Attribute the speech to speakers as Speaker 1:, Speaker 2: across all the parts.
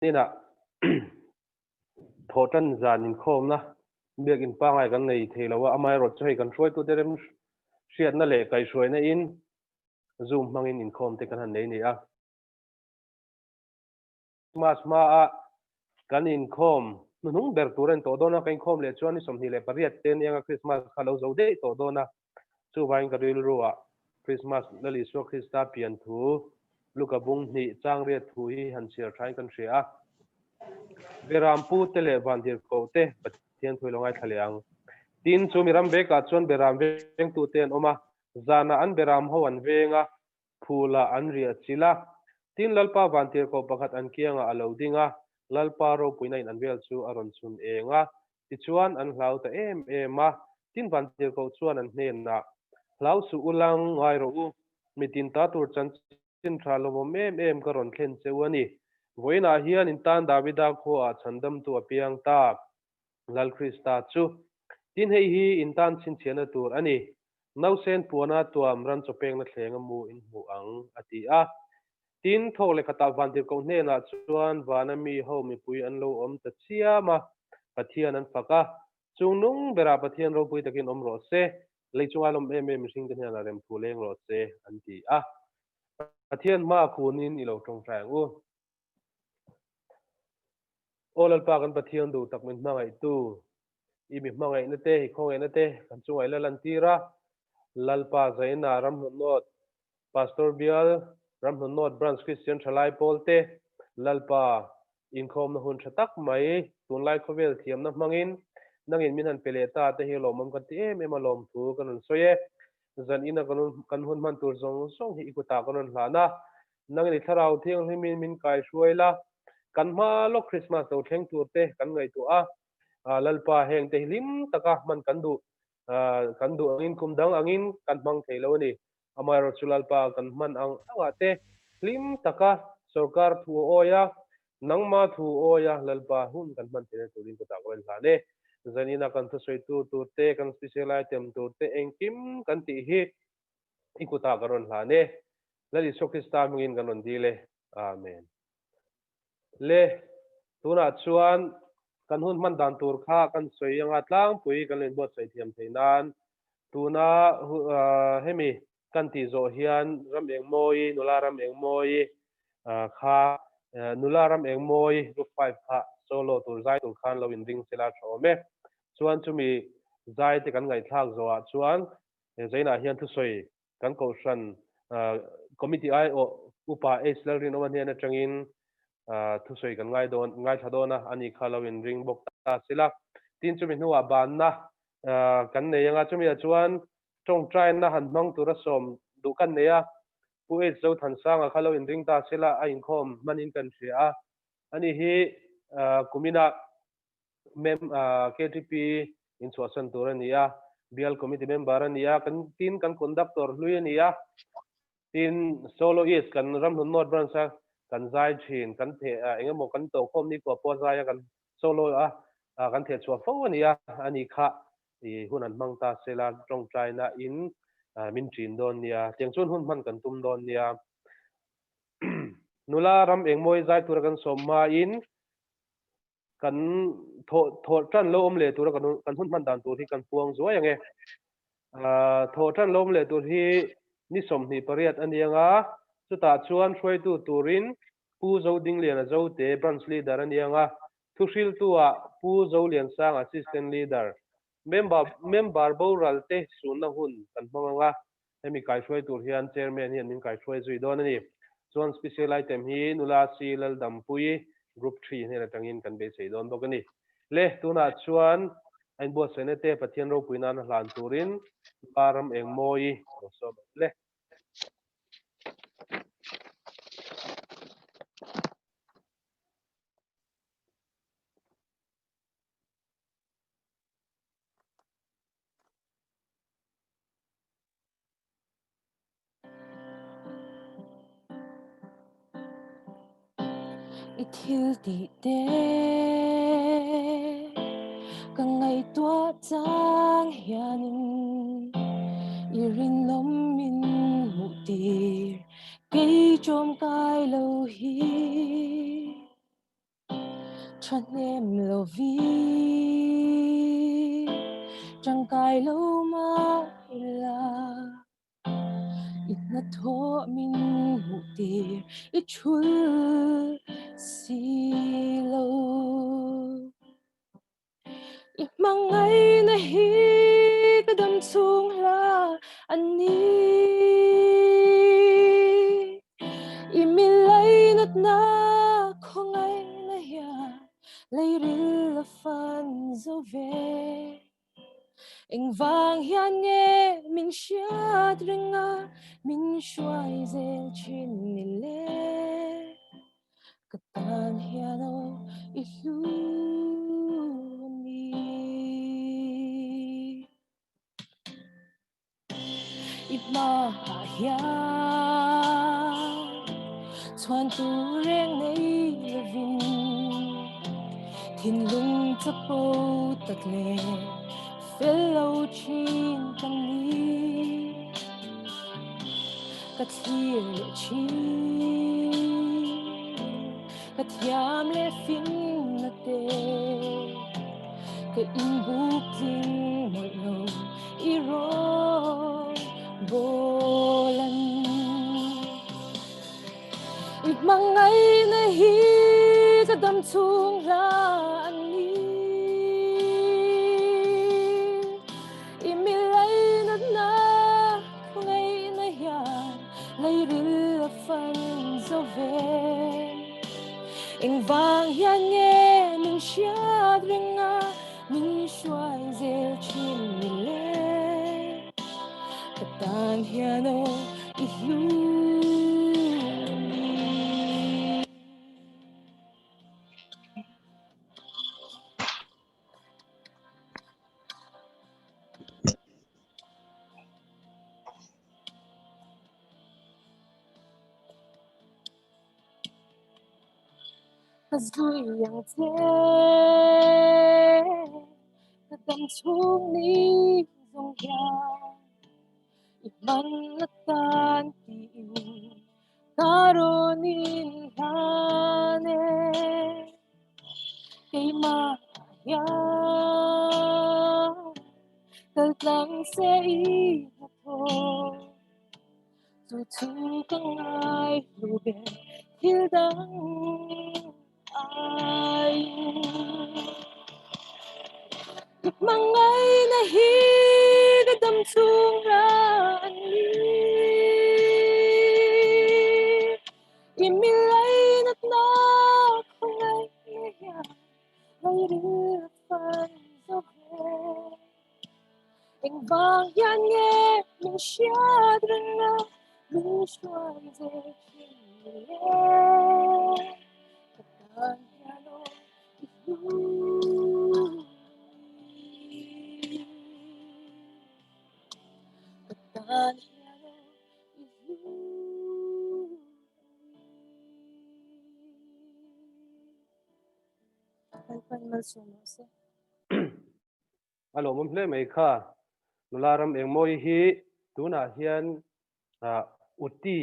Speaker 1: Inah thawhtan zan inkhawmna biakin pangngai kan nei thei lo a, amaherawhchu hei kan hruaitute rem hriatna leh kaihhruaina in Zoom hmangin inkhawm te kan han nei ni a. Christmas hmaa kan inkhawm hnuhnung ber tur a ni tawh dawn a, ka inkhawm leh chuan ni 28 te anianga Christmas kha lo zo daih tawh dawn a, Chuvangin ka rilruah Krismas Lal Isua Krista pian thu, Luka bung hnih chang riat thu hi han chhiar thain kan hria a. Beram pu te leh vandirhkoh te Pathian thu i lo ngaithla leh ang. Tin, chu mi ram vekah chuan beram vengtute an awm a, zanah an beram ho an veng a, phulah an riah chilh a. Tin, Lalpa vantirhkoh pakhat an kiangah a lo ding a, Lalpa ropuina in an vel chu a rawn chhun eng a, Tichuan an hlau ta em em a, tin vantirhkoh chuan an hnenah, Hlau suh u lang, ngai rawh u, mi tin ta tur chanchin tha lawmawm em em ka rawn thlen che u a ni. Vawiinah hian in tan Davida khuaah chhandamtu a piang ta, Lal Krista chu. Tin hei hi in tan chhinchhiahna tur a ni. Nausen puana tuam ran chawpekna thleng a mu in hmu ang, a ti a. Tin, thawk leh khatah vantirhkoh hnenah chuan vana mi ho mipui an lo awm ta chiam a, Pathian an fak a. Chung nung berah Pathian ropui takin awm rawh se, lei chunga lawm em em mihringte hnenah remthu leng rawh se, an ti a. Pathian hma khunin i lo tawngtai ang u. Aw Lalpa kan Pathian duh tak min hmangaihtu, i mi hmangaihna te, i khawngaihna te kan chungah i la lantir a, Lalpa Zaina Ramhlun North Pastor Bial, Ramhlun North Branch Kristian Thalai Pawl te, Lalpa inkhawmna hun tha tak mai, tunlai khawvel thiamna hmangin nangin min han pe leh ta te hi lawmawm kan ti em em a lawmthu kan rawn sawi e. Zan ina kan hun hman tur zawng zawng hi i kutah kan rawn hlan a, nangin i thlarau thianghlimin min kaihruai la, kan hma lawk Krismas lo thleng tur te kan ngaihtuah a, Lalpa heng te hi hlim taka hman kan duh kan duh angin kum dang angin kan hmang thei lo a ni. Amaherawhchu Lalpa kan hman ang angah te hlim taka sorkar thu a awi a, nangma thu a awi a, Lalpa hun kan hman theihna turin ka dah ka hlan e. Zanina kan thusawi tur tur te, kan special item tur te engkim kan tih hi i kutah ka rawn hlan e. Lal Isua Krista hmingin kan rawn dil e. Amen. Le, tunah chuan kan hun hman dan tur kha kan sawi anga tlangpui kan lo inbuatsaih thiam theih nan tuna hemi kan tih zawh hian ram engmawi, nula ram engmawi kha nula ram engmawi group 5 kha solo tur zai tur khan lo inring sela tha awm e. Chuan chumi zai te kan ngaihthlak zawhah chuan zainah hian thusawi Kan Kohhran Committee aiawh Upa H Lalrinawma hnen atangin thusawi kan ngai dawn, ngaithla dawn a, ani kha lo inring bawk ta sila. Tin, chumi hnuah banna kan nei anga, chumi ah chuan tawngtaina han hmang tura sawm duh kan nei a, Pu H Zothansanga kha lo inring ta sila, a inkhawm hmanin kan hria a, ani hi kuminah Mem KTP in chhuahsan tur a ni a, Bial Committee member a ni a, kan tin kan conductor hlui a ni a, tin soloist kan Ramhlun North Branch a kan zai thin, kan theh eng emaw kan tawhkhawm ni kua pawh a zai a, kan solo a kan theh chhuah fo a ni a, a ni kha i hun an hmang ta sela tawngtaina in min ṭin dawn nia, tiang chuan hun hman kan tum dawn nia. Nula ram engmawi zai tura kan sawm hmain Kan thawh thawh tan lo awm leh tura kan kan hun hman dan tur hi kan puang zuai ang e. Thawh tan lo awm leh tur hi ni 28 a ni ang a, chutah chuan hruaitu turin Pu Zodingliana Zote Branch Leader a ni ang a, thuhriltu-ah Pu Zoliansang Assistant Leader, Member member boral te sunna hun kan hmang ang a, Hemi kaihruai tur hian Chairman hian min kaihruai zui dawn a ni. Chuan Special Item hi Nula C Laldampuii Group 3 hnen atangin kan beisei dawn bawk a ni. Le, tunah chuan a inbuatsaihna te Pathian ropui nana hlan turin Nula ram eng mawi lo sawm ang le.
Speaker 2: I thil tih te ka ngaihtuah chang hianin i rinawm min hmuh tir kei ṭawmkai lo hi. Thahnem lovin tangkai lo mah ila, i hnathawh min hmuh tir i thul si lo. I hmangaihna hi ka dam chhung hla a ni. I mi lainatna khawngaihna hian leiril a fan zo ve. Engvang hian nge min hriat reng a, min hruai zel thin ni le? Ka tan hian aw i hlu ni. I hmaah hian chhuan tur reng nei lovin thinlung chapo tak leh fel lo thin ka ni. Ka thlir leh thin, ka thiam leh finna te, ka inbuk tling mawlh lo i rawn bawlan. I hmangaihna hi ka dam chhung hla an ni. I mi lainatna khawngaihna hian leiril a fan zo ve. Engvang hian nge min hriat reng a, min hruai zel thin ni le? Ka tan hian aw i hlu ni. Ka zui ang che, ka dam chhung ni zawng hian i hman atan tiin ka rawn inhlan e. Keimah hian kal tlang se i hnathawh. Chu chu ka ngai hlu ber thil dang aiin. I hmangaihna hi ka dam chhung hla an ni. I mi lainatna khawngaihna hian leiril a fan zo ve. Engvang hian nge min hriat reng a, min hruai ve thin ni le? Ka tan hian aw i hlu ni. Ka tan hian aw i hlu ni. Lalpan malsawm rawh se.
Speaker 1: A lawmawm hle mai kha. Nula ram engmawi hi tunah hian Uti,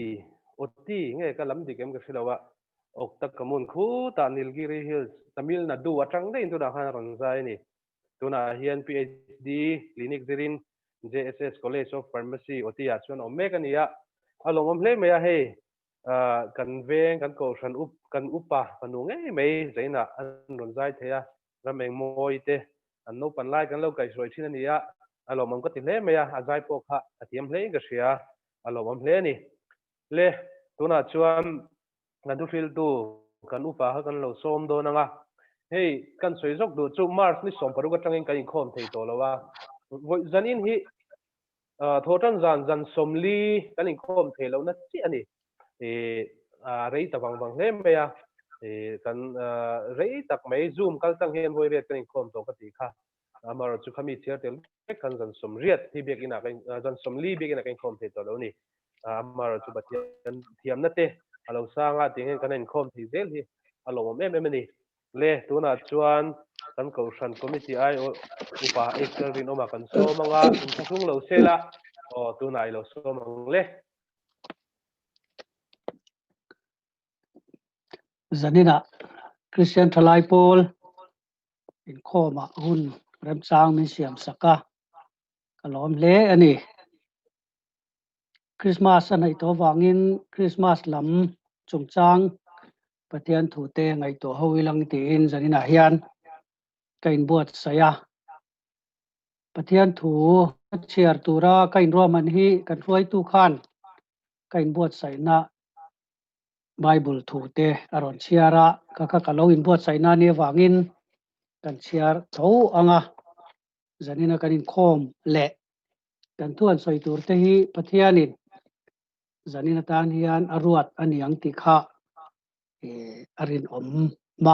Speaker 1: Uti nge ka lam dik em ka hre lo a, Okta Kamun khutah Nilgiri Hills, Tamil Nadu atang daihin tunah khan a rawn zai a ni. Tunah hian PhD clinic zirin JSS College of Pharmacy, Uti-ah chuan a awm mek a ni a. A lawmawm hle mai a hei, kan veng, kan kohhran up, kan upa fanu ngei mai zainah an rawn zai thei a. Ram engmawi te an naupan lai kan lo kaihhruai thin a ni a, a lawmawm ka ti hle mai a, a zai pawh kha a thiam hlein ka hria, a lawmawm hle a ni. Le, tunah chuan kan thuhriltu kan upa kha kan lo sawm dawn ang a, hei kan sawi zawk duh chu March ni 16 atangin kan inkhawm thei tawh lo a, vawi zanin hi Thawhtan zan zan 40 kan inkhawm thei lohna chiah a ni. A rei ta vang vang hle mai a, kan rei tak mai Zoom kal tlang hian vawi riat kan inkhawm tawh ka tih kha. Amaherawhchu chu khami chhiar tel vek khan zan 80 hi biakinah kan zan 40 biakinah kan inkhawm thei tawh lo a ni. Amaherawhchu chu Pathian thiamna te a lo sang a tih hian kan inkhawm thei zel hi a lawmawm em em a ni. Le, tunah chuan kan Kohhran Committee ai upa HL Rinawma kan sawm ang a, inthlahrung lo sel a, aw tunah i lo sawm ang le.
Speaker 3: Zaninah. Kristian Thalai Pawl inkhawmah hun remchang min siam sak a, ka lawm hle a ni. Krismas a hnaih tawh avangin Krismas lam chungchang Pathian thute ngaihtuah ho ilang tiin zaninah hian ka inbuatsaih a. Pathian thu chhiar tura ka inruahman hi kan hruaitu khan ka inbuatsaihna Bible thu te a rawn chhiar a, ka kha ka lo inbuatsaihna nia vangin kan chhiar tho ang a, zanina kan inkhawm leh kan thu an sawi tur te hi Pathianin zanin atan hian a ruat a ni ang tih kha a rinawm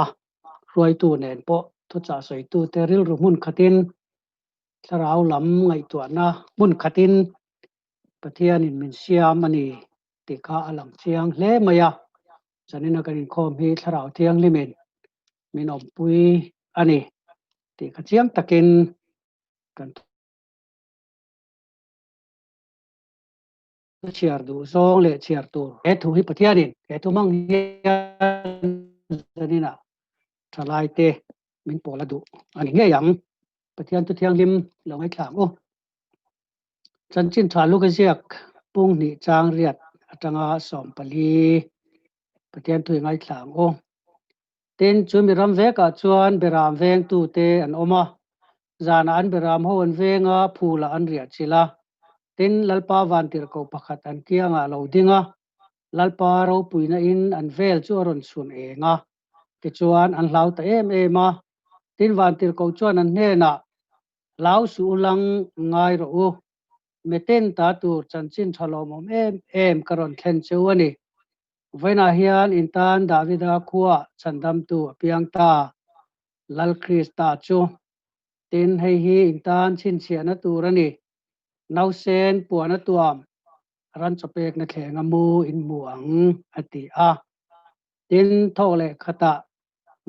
Speaker 3: a, hruaitu nen pawh thuchah sawitute rilru hmun khatin thlarau lam ngaihtuahna hmun khatin Pathianin min siam a ni tih kha a lang chiang hle mai a, zanina kan inkhawm hi thlarau thianghlimin min awmpui a ni tih kha chiang takin kan chhiar duh zawng leh chhiar tur he thu hi Pathianin he thu hmang hian zaninah thalaite min pawl a duh a ni ngei ang. Pathian thu thianghlim lo ngaithla ang u. Chanchin tha luk a ziak pung hnih chang riat atanga 14 Pathian thu i ngaithla ang u. Tin, chu mi ram vekah chuan beram vengtute an awm a, zanah an beram ho an veng a, phulah an riah chilh a. Tin, Lalpa vantirhkoh pakhat an kiangah a lo ding a, Lalpa ropuina in an vel chu a rawn chhun eng a, tichuan an hlau ta em em a. Tin, vantirhkoh chuan an hnenah, Hlau suh u lang ngai rawh u. Meten ta tur chanchin tha lawmawm em em ka rawn thlen che u a ni. Vawiinah hian in tan Davida khua chhandamtu a piang ta, Lal Krista chu. Tin, hei hi in tan chhinchhiahna tur a ni. Nausen puan a tuam, ran chawpekna thleng a mu in hmu ang, a ti a. Tin, thawk leh khatah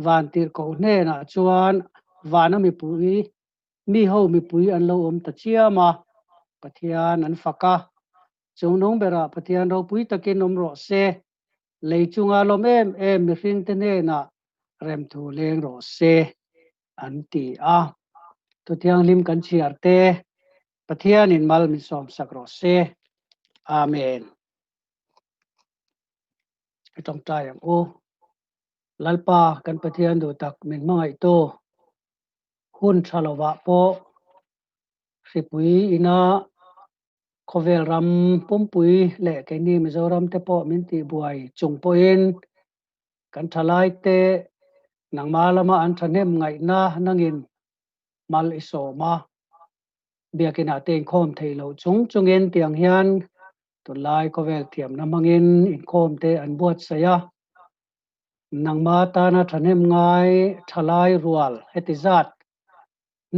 Speaker 3: Vantirhkoh hnenah chuan vana mipui, mi ho mipui an lo awm ta chiam a, Pathian an fak a. Chungnung berah Pathian ropui takin awm rawh se, lei chunga lawm em em mihringte hnenah remthu leng rawh se, an ti a. Thuthianghlim kan chhiar te, Pathianin mal min sawmsak rawh se. Amen. I tawngtai ang u. Lalpa kan Pathian duh tak min hmangaihtu hun tha lovah pawh hripui ina khawvel ram pumpui leh keini Mizoram te pawh min tihbuai chung pawhin kan thalaite nangmah lama an thahnem ngaihna nangin mal i sawm a, biakinah te inkhawm theih loh chung chungin tiang hian Tunlai khawvel thiamna hmangin inkhawm te an buatsaih a, nangma tana thahnem ngai thalai rual heti zat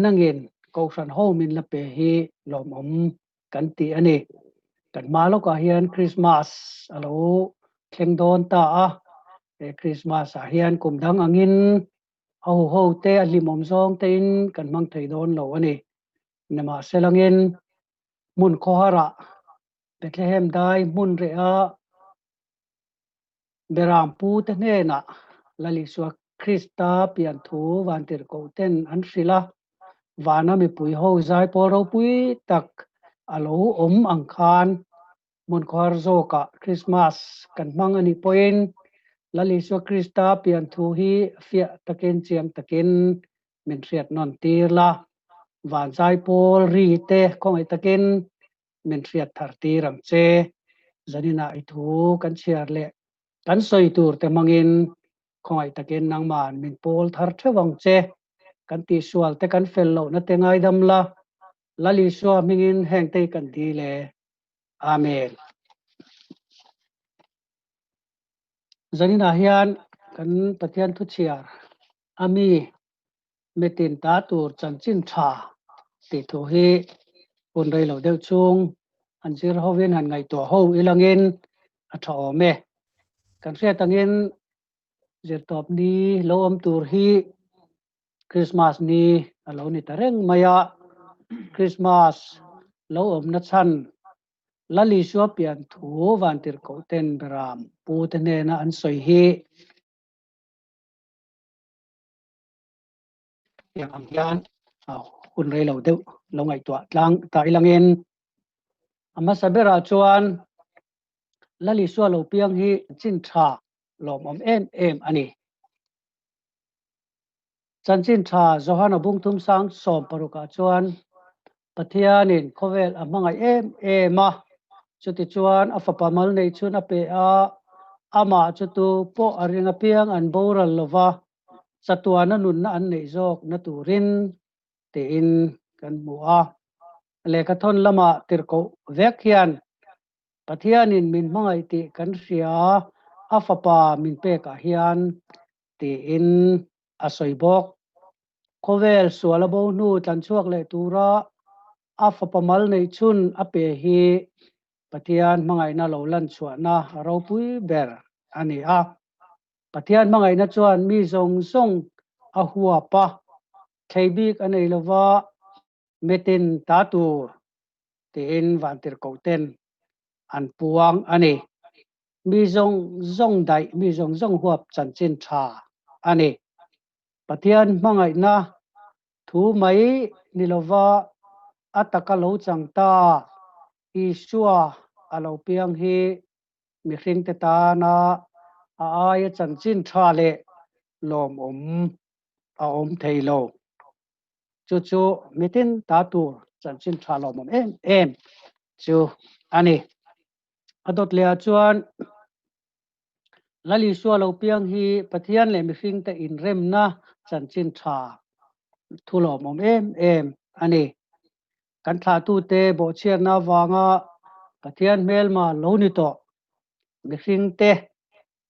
Speaker 3: nangin Kohhran ho min la pe hi lawmawm kan ti a ni. Kan hma lawkah hian Krismas a lo thleng dawn ta a, he Krismas ah hian kum dang angin a huho te a hlimawm zawng tein kan hmang thei dawn lo a ni. Nimahselangin Hmun khawharah Bethlehem dai hmun reha Beram pute hnenah Lal Isua Krista pian thu vantirhkoh ten an hrilh a, vana mipui ho zaipawl ropui tak a lo awm ang khan hmun khawhar zawkah Krismas kan hmang a nih pawhin Lal Isua Krista pian thu hi fiah takin chiang takin min hriat nawn tir la, van zaipawl ri te khawngaih takin min hriat thar tir ang che. Zaninah i thu kan chhiar leh kan sawi tur te hmangin khawngaih takin nangman min pawl thar theuh ang che. Kan tihsual te kan fel lohna te ngaidam la, Lal Isua hmingin heng te hi kan dil e. Amen. Zaninah hian kan Pathian thuchhiar a mi mitin ta tur chanchin tha tih thu hi hun rei lo deuh chung han zir hovin han ngaihtuah ho ilangin a tha awm e. Kan hriat angin zirtawp ni lo awm tur hi Christmas ni a lo ni ta reng mai a, Christmas lo awmna chhan Lal Isua pian thu vantirhkoh ten Beram pu te hnena an sawi hi. Tiang ang hian hun rei lo deuh lo ngaihtuah tlang ta ilangin a hmasa berah chuan Lal Isua lo piang hi chin tha lawmawm em em a ni. Chanchin tha Johana bungthum sang 16 ah chuan Pathianin khawvel a hmangaih em em a, chutichuan a fapa mal neih chhun a pe a, amah chu tu pawh a ring apiang an boral lova, chatuana nunna an neih zawk na turin tiin kan hmu a. Lehkhathawn lamah tirhkoh vek hian Pathianin min hmangaih tih kan hria, a fapa min pekah hian tiin a sawi bawk. Khawvel sual a bo hnu tlan chhuak leh tura a fapa mal neih chhun a pe hi Pathian hmangaihna lo lan chhuahna ropui ber a ni a. Pathian hmangaihna chuan mi zawng zawng a huap a, thlei bik a nei lova metin ta tur tiin vantirhkohten an puang a ni. Mi zawng zawng daih, mi zawng zawng huap chanchin tha a ni. Pathian hmangaihna thu mai ni lova a taka lo chang ta Isua a lo piang hi mihringte tana a aia chanchin tha leh lawmawm a awm thei lo. Chu chu mitin ta tur chanchin tha lawmawm em em chu a ni. A dawt leh ah chuan Lal Isua lo piang hi Pathian leh mihringte inremna chanchin tha thu lawmawm em em a ni. Kan thlahtute bawhchhiatna avanga Pathian hmelma lo ni tawh mihringte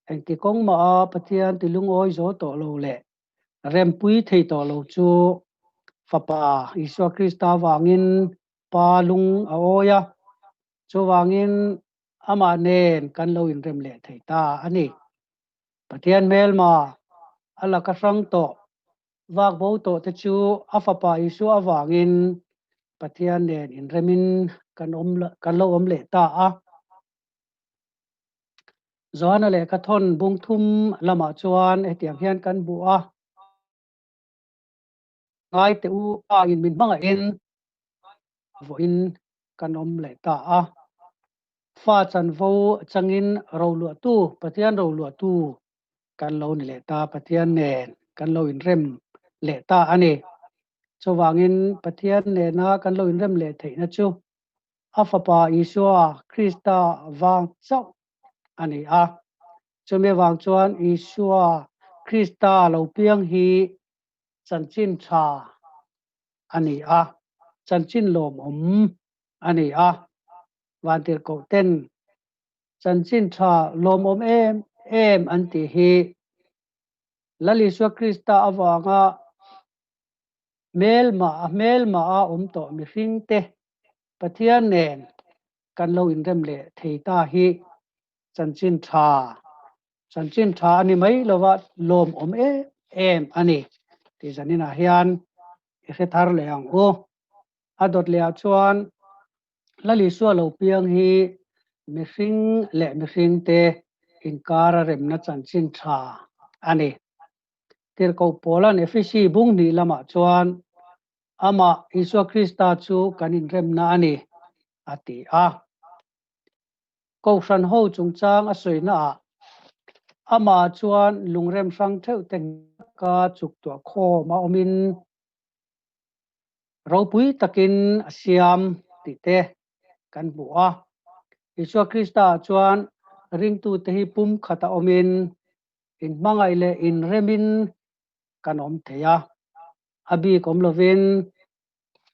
Speaker 3: engti kawng maha Pathian tilungawi zo tawh lo leh rempui thei tawh lo chu Fapa Isua Krista avangin Pa lung a awi a, chuvangin amah nen kan lo inrem leh thei ta a ni. Pathian hmelma a laka hrang tawh, vak bo tawh te chu a Fapa Isua avangin Pathian nen inremin kan awm kan lo awm leh ta a. Johana lehkha thawn bung thum lamah chuan hetiang hian kan bu a. Ngai teh u, Pa in min hmangaihin vawiin kan awm leh ta a. Fa chanvo changin roluahtu, Pathian roluahtu kan lo ni leh ta, Pathian nen kan lo inrem leh ta a ni. Chuvangin Pathian nena kan lo inrem leh theihna chu a Fapa Isua Krista vang chauh a ni a. Chumi avang chuan Isua Krista lo piang hi chanchin tha a ni a, chanchin lawmawm a ni a. Vantirhkoh ten chanchin tha lawmawm em em an tih hi Lal Isua Krista avanga hmelma a hmelma a awm tawh mihringte Pathian nen kan lo inrem leh thei ta hi chanchin tha Chanchin tha a ni mai lova lawmawm em em a ni tih zaninah hian i hre thar leh ang u. A dawt lehah chuan Lal Isua lo piang hi mihring leh mihringte inkara remna chanchin tha a ni. Tirhkoh Paula'n Efesi bung hnih lamah chuan amah Isua Krista chu kan inremna a ni a ti a. Kohhran ho chungchang a sawinaah amah chuan lungrem hrang theuh te ka chuk tuah khawm a awmin ropui takin a siam tih te kan hmu a. Isua Krista ah chuan ringtute hi pum khata awmin inhmangaih leh inremin kan awm thei a. A bik awm lovin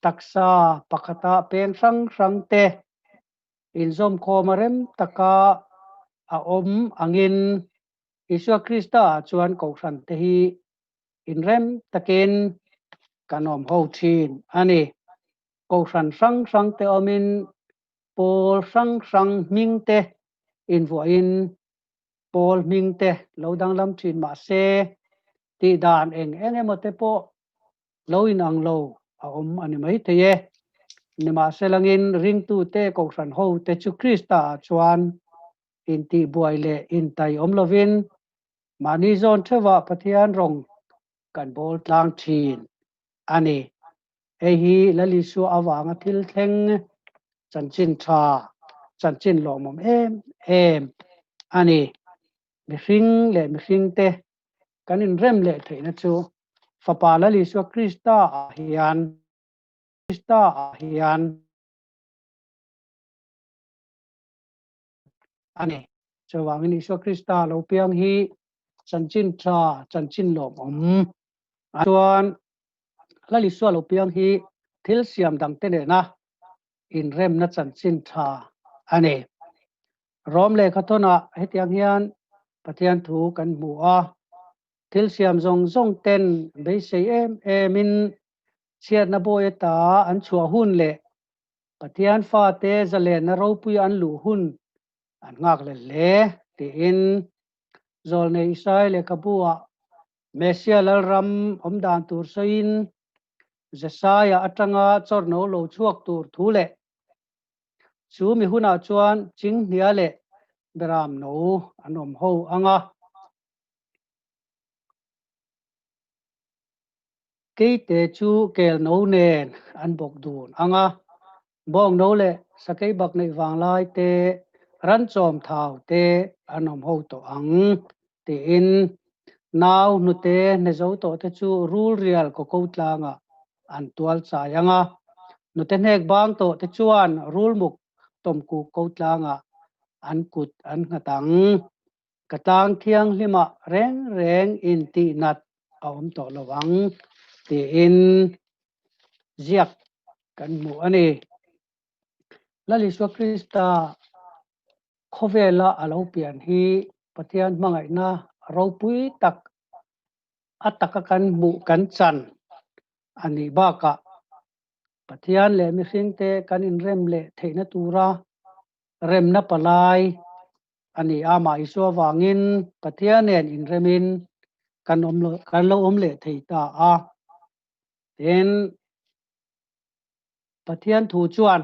Speaker 3: taksa pakhata peng hrang hrang te Inzawmkhawm a rem taka a awm angin Isua Krista ah chuan Kohhran te hi inrem takin kan awm ho thin a ni. Kohhran hrang hrang te awmin pawl hrang hrang hming te invuahin pawl hming te lo danglam thin mah se tih dan eng eng emaw te pawh Lo inang lo a awm a ni maithei e. Nimahselangin ringtute Kohhran hote chu Krista ah chuan intihbuai leh intai awm lovin mahni zawn theuhah Pathian rawng kan bawl tlang thin. a ni. Hei hi Lal Isua avanga thil thleng chanchin tha, chanchin lawmawm em em a ni. Mihring leh mihringte kan inrem leh theihna chu Fapa Lal Isua Krista ah hian Krista ah hian a ni. Chuvangin Isua Krista lo piang hi chanchin tha, chanchin lawmawm a chuan Lal Isua lo piang hi thil siam dangte nena inremna chanchin tha a ni. Rom lehkha thawnah hetiang hian Pathian thu kan hmu a, thil siam zawng zawng ten beisei em emin chhiatna bawi ata an chhuah hun leh Pathian fate zalenna ropui an luh hun an nghak leh hle tiin Zawlnei Isai lehkhabu-ah Messia Lalram awm dan tur sawiin Jesaia atanga chawrno lo chhuak tur thu leh chu mi hunah chuan Chinghnia leh Beramno an awm ho ang a. Keite chu kel no nen an bawk dun ang a, bawng no leh sakei bak neih vang lai te, ran chawm thau te an awm ho tawh ang, tiin nau hnute hne zo tawh te chu rul rial kaw ko tlangah an tual chai ang a, hnute hnek bang tawh te chuan rul muk tawm kuk ko tlangah an kut an nghat ang. Ka tlang thianghlimah reng reng intihnat a awm tawh lo ang tiin ziak kan hmu a ni. Lal Isua Krista khawvela a lo pian hi Pathian hmangaihna ropui tak a taka kan hmuh kan chan a nih bakah Pathian leh mihringte kan inrem leh theihna tura remna palai a ni a, mah Isua vangin Pathian nen inremin kan awm lo, kan lo awm leh thei ta a. Tin, Pathian thu chuan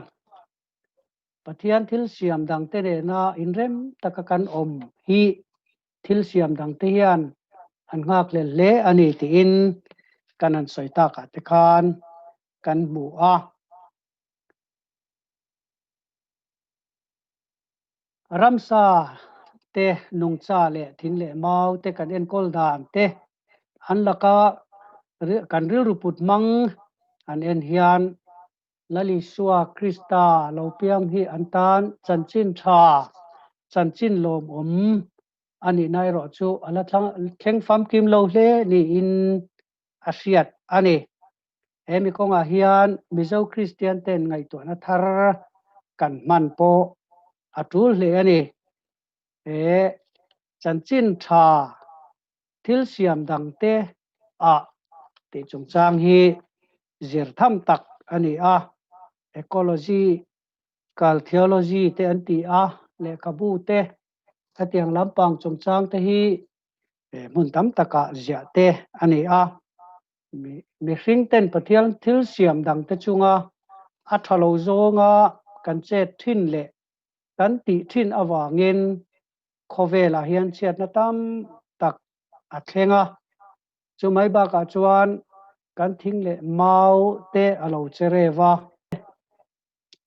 Speaker 3: Pathian thil siam dangte nena inrem taka kan awm hi thil siam dangte hian an nghak leh hle a ni tiin kan han sawi takah te khan kan hmu a. Ramsa te, nungcha leh thing leh mau te kan enkawl dan te an laka kan rilru put hmang an en hian Lal Isua Krista lo piang hi an tan chanchin tha, chanchin lawmawm a nihna erawh chu a la thleng famkim lo hle niin a hriat a ni. He mi kawngah hian Mizo Kristian ten ngaihtuahna thar kan hman pawh a tul hle a ni. He chanchin tha thil siam dangte ah tih chungchang hi zir tham tak a ni a, ecology kal theology te an ti a, lehkhabu te hetiang lampang chungchang te hi hmun tam takah ziah te a ni a. Mihring ten Pathian thil siam dang te chunga a tha lo zawnga kan chet thin leh kan tih thin avangin khawvelah hian chhiatna tam tak a thleng a. Chumai bakah chuan kan thing leh mau te a lo che rev a,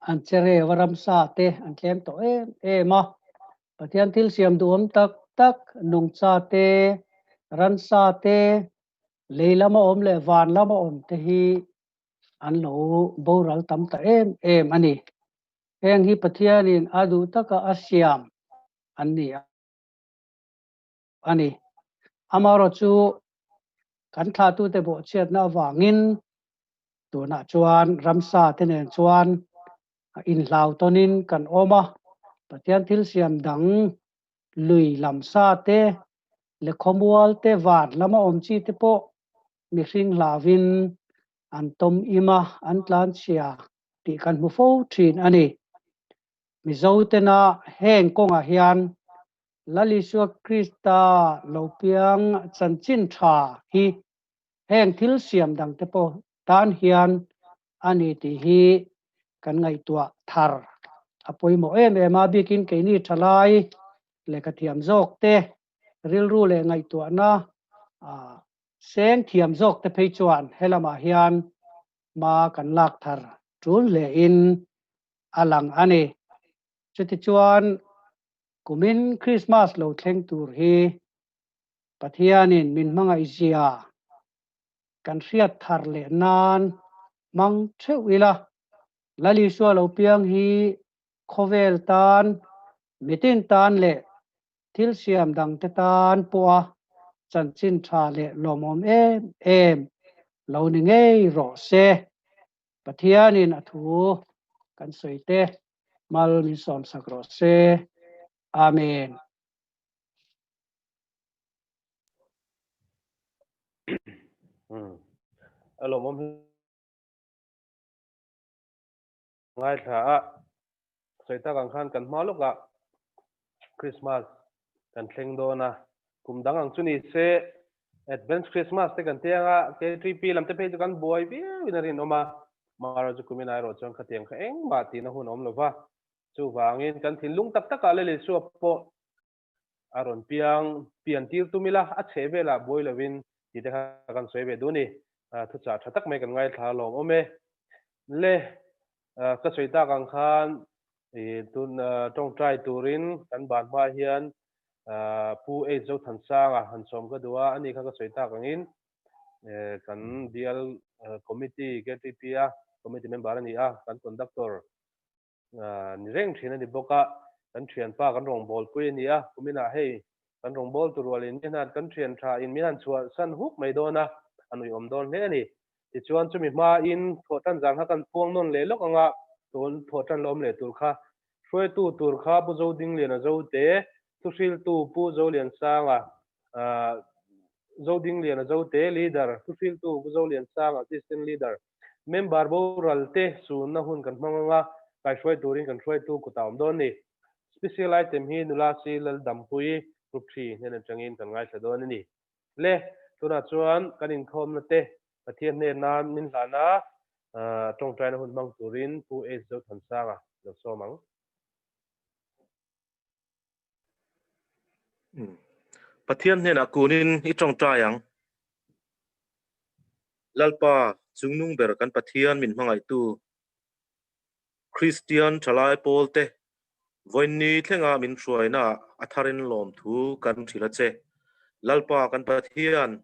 Speaker 3: an che rev a, ramsa te an tlem tawh em em a. Pathian thil siam duhawm tak tak nungcha te, ransa te, lei lama awm leh van lama awm te hi an lo boral tam ta em em a ni. Heng hi Pathianin a duh taka a siam an ni a ni. Amaherawh chu kan thlahtute bawhchhiatna avangin tunah chuan ramsa te nen chuan inhlau tawnin kan awm a, Pathian thil siam dang lui lam sa te leh khawmual te van lama awm chi te pawh mihring hlauvin an tawm im a, an tlanchhia tih kan hmu fo thin a ni. Mizo tena heng kawngah hian Lal Isua Krista lo piang chanchin tha hi heng thil siam dangte pawh tan hian a ni tih hi kan ngaihtuah thar a pawimawh em em a, bikin keini thalai lehkhathiam zawk te rilru leh ngaihtuahna. Seng thiam zawk te phei chuan helamah hian hma kan lak thar tul hle in a lang a ni. Chutichuan kumin Krismas lo thleng tur hi Pathianin min hmangaihzia kan hriat thar leh nan hmang theuh ila, Lal Isua lo piang hi khawvel tan, mitin tan leh thil siam dangte tan pawha chanchin tha leh lawmawm em em lo ni ngei rawh se. Pathianin a thu kan sawi te mal min sawmsak rawh se. Amen.
Speaker 1: A lawmawm Ngaithla a, sawi tak ang khan kan hma lawkah Christmas kan thleng dawn a, kum dang ang chu ni se Advance Christmas te kan ti ang a, KTP lam te phei chu kan buai viau in a rinawm a, Mara chu kumin airawh chuan khatiang kha engmah tihna hun a awm lo va, chuvangin kan thinlung tak takah Lal Isua pawh a rawn piang pian tir tum ila, a chheh velah buai lovin tih te kha kan sawi ve duh a ni. Thuchah tha tak mai kan ngaithla alawm awm e. Le, ka sawi tak ang khan tun tawngtai turin kan ban hma hian Pu H Zothansanga han sawm ka duh a, ani kha ka sawi tak angin kan bial committee KTP a committee member a ni a, kan conductor ni reng thin a ni bawk a, kan thianpa kan rawngbawlpui a ni a, kuminah hei kan rawngbâwl tur rualin mi hnan kan thian tha in min han chhuah san huk mai dawn a, a nuihawm dawn hle a ni. Tichuan chumi hmain thawhtan zan kha kan phuang nawn leh lawk ang a, tun thawhtan la awm leh tur kha hruaitu tur kha Pu Zodingliana Zote, thuhriltu Pu Zoliansanga, Zodingliana Zote, Leader, thuhriltu Pu Zoliansanga, Assistant Leader, Member boral te sunna hun kan hmang anga kaihruai turin kan hruaitu kutah awm dawn ni. Special item hi nula si Laldampui Group 3 hnen atangin kan ngaithla dawn a ni. Le, tunah chuan kan inkhawmna te Pathian hnena min hlana tawngtaina hun hmang turin Pu H Zothansanga lo sawm ang.
Speaker 4: Pathian hnenah kunin i tawngtai ang. Lalpa, chungnung ber kan Pathian min hmangaihtu, Kristian thalai pawlte vawiinni thlenga min hruainaah a tharin lawmthu kan hrilh a che. Lalpa kan Pathian,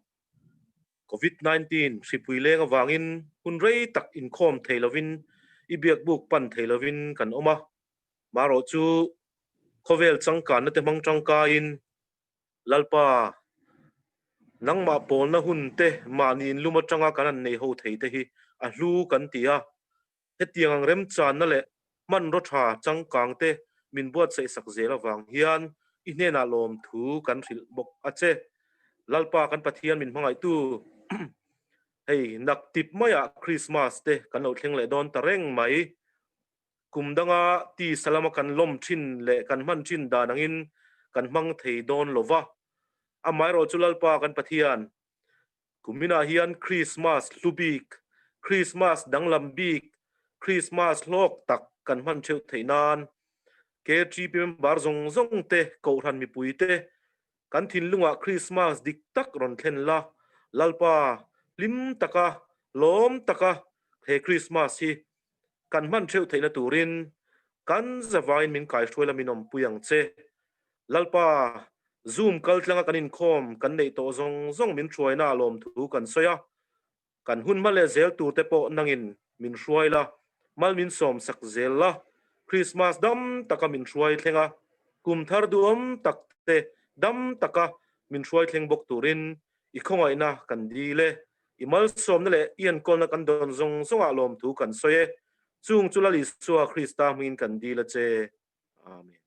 Speaker 4: Covid-19 hripui leng avangin hun rei tak inkhawm thei lovin i biakbuk pan thei lovin kan awm a. Marawh chu khawvel changkanna te hmang tangkaiin Lalpa, nangmah pawlna hun te mahni inlum atanga kan han nei ho thei te hi a hlu kan ti a. Hetiang ang remchanna leh hmanraw tha changkang te min buatsaih sak zel avang hian i hnenah lawmthu kan hrilh bawk a che. Lalpa kan Pathian min hmangaihtu hei naktip maiah Krismas te kan lo thleng leh dawn ta reng mai. Kum danga tisa lama kan lawm thin leh kan hman thin dan angin kan hmang thei dawn lo va. Amaherawh chu Lalpa kan Pathian, kuminah hian Krismas hlu bik, Krismas danglam bik, Krismas hlawk tak kan hman theuh theih nan KTP member zawng zawng te, Kohhran mipui te kan thinlungah Krismas dik tak rawn thlen la, Lalpa hlim taka, lawm taka he Krismas hi Kan hman theuh theihna turin kan zavain min kaihruai la min awmpui ang che. Lalpa, Zoom kaltlanga kan inkhawm kan neih tawh zawng zawng min hruaina a lawmthu kan sawi a, kan hun hma leh zel turte pawh nangin min hruai la, mal min sawmsak zel la, Krismas dam taka min hruai thleng a, kum thar duhawm tak te dam taka min hruai thleng bawk turin i khawngaihna kan dil e. I malsawmna leh i enkawlna kan dawn zawng zawngah lawmthu kan sawi e. Chung chu Lal Isua Krista hmingin kan dil a che. Amen.